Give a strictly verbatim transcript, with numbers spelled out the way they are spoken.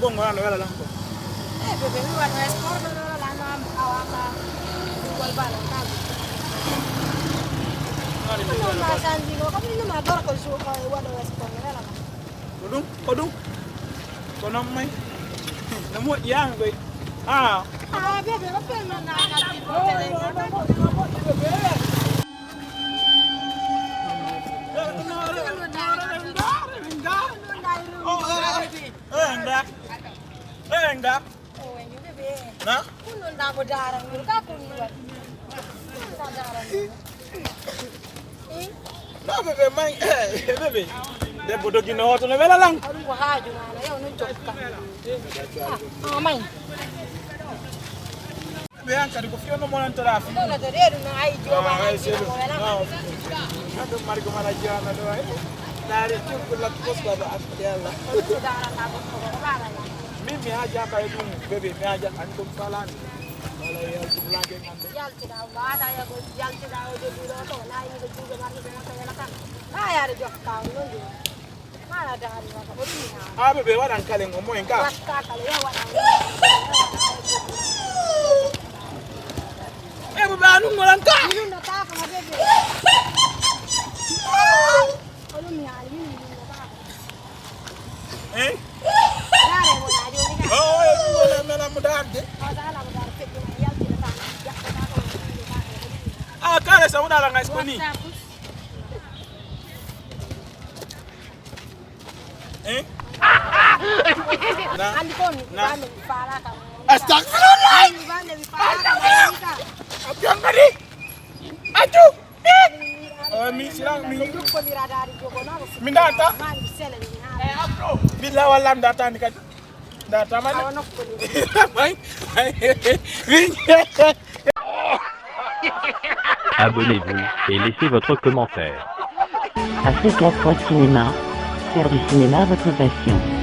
Ko ngoran no wela lan ko. Eh, bébé, mi waɗa sport no wela lan no am awaka. Gol bala ka. Ko non ma sanji ko, ko no ma dor ko su ko waɗa sport no wela lan. Ko ɗum, ko ɗum. Ko non may. No moƴƴi an koy. Ah. Ah, bébé, ko pelma na ka ti ko tele. Enga. Enga. Na? No, bébé, may, eh, bébé. Debbo dogino hoto no wela lan. Ko haaju ma, yo no jokka. Ah, ah, may. Ɓe an kadi ko fiyo no monantoɗaa fi. Kono to reedu no ay jooma. Ah, ay selu. No. Hande mari ko mala jiwana do ay. Dari turku la posta ba ak yalla. Ko darata ko ko baba. Min mi haja ka e ɗum bébé mi haja an ɗum falani. Wala yaltu lage ngam. Yaltida o mbaata yago yaltida o joddi ɗo to na yi ko juuɗe marde ɗo to wela kan. Ha yaade jokka on non. Haa bébé waɗan kalen o moyen ka. E bébé anun ngolan ka. Eh? Oh, e ɗum wona mela mo darde. Ah, kare sa wona la ngai skoni. Eh? Na? Andi kon, na? Bande mi faalaka. Astagfirullah! Andi bande mi faalaka. Abiyangari! Aju! Oh, mi sila, mi. Jokkodira daari jogo na. Mi ndata. Mani sele ni ha. Billa walla ndata ni kadi. Ndata mani. Awa nokkoli. Bay. Abonnez-vous et laissez votre commentaire. Africa Prod Cinéma, faire du cinéma votre passion.